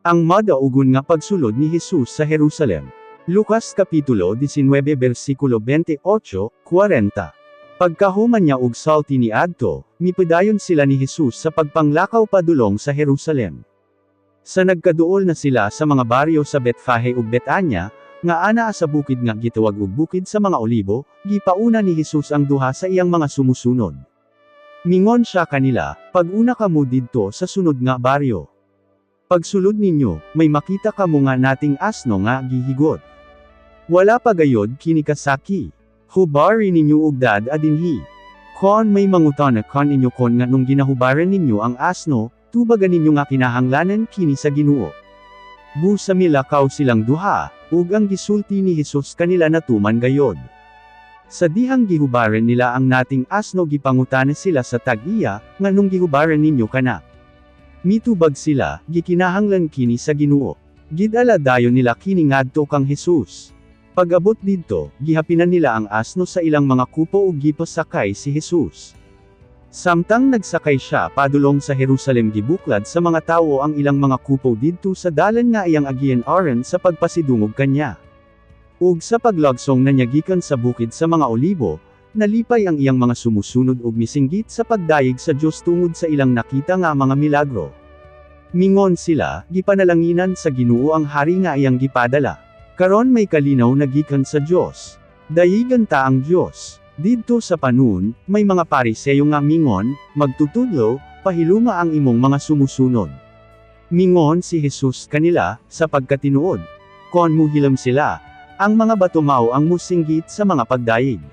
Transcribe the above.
Ang madaugon nga pagsulod ni Jesus sa Jerusalem. Lucas Kapitulo 19 versikulo 28, 40. Pagkahuman niya og sulti niadto, mipadayon sila ni Jesus sa pagpanglakaw padulong sa Jerusalem. Sa nagkaduol na sila sa mga baryo sa Betfahe ug Betanya, nga anaa sa bukid nga gitawag og Bukid sa mga Olibo, gipauna ni Jesus ang duha sa iyang mga sumusunod. Mingon siya kanila, "Pag-una kamo didto sa sunod nga baryo. Pagsulod ninyo, may makita kamo nga nating asno nga gihigot. Wala pa gayod kini kasaki. Hubari ninyo ug dad-a dinhi. Kon may mangutana kaninyo kon nganong ginahubaran ninyo ang asno, tubaga ninyo nga kinahanglanan kini sa Ginoo." Busa milakaw silang duha, ug ang gisulti ni Jesus kanila natuman gayod. Sa dihang gihubaran nila ang nating asno, gipangutana sila sa tag-iya, "Nganong gihubaran ninyo kana?" Mitubag sila, "Gikinahanglan kini sa Ginoo." Gidala dayon nila kini ngadto kang Jesus. Pag-abot didto, gihapinan nila ang asno sa ilang mga kupo ug gipasakay si Jesus. Samtang nagsakay siya padulong sa Jerusalem, gibuklad sa mga tawo ang ilang mga kupo didto sa dalan nga iyang agian aron sa pagpasidungog kanya. Ug sa paglagsong na niya gikan sa Bukid sa mga Olibo, nalipay ang iyang mga sumusunod ug misinggit sa pagdayeg sa Dios tungod sa ilang nakita nga mga milagro. Mingon sila, "Gipanalanginan sa Ginoo ang hari nga iyang gipadala. Karon may kalinaw na gikan sa Dios. Dayigan ta ang Dios." Didto sa panon, may mga Pariseyo nga mingon, "Magtutudlo, pahiluma ang imong mga sumusunod." Mingon si Jesus kanila, "Sa pagkatinuod, kon muhilam sila, ang mga bato mao ang musinggit sa mga pagdayeg."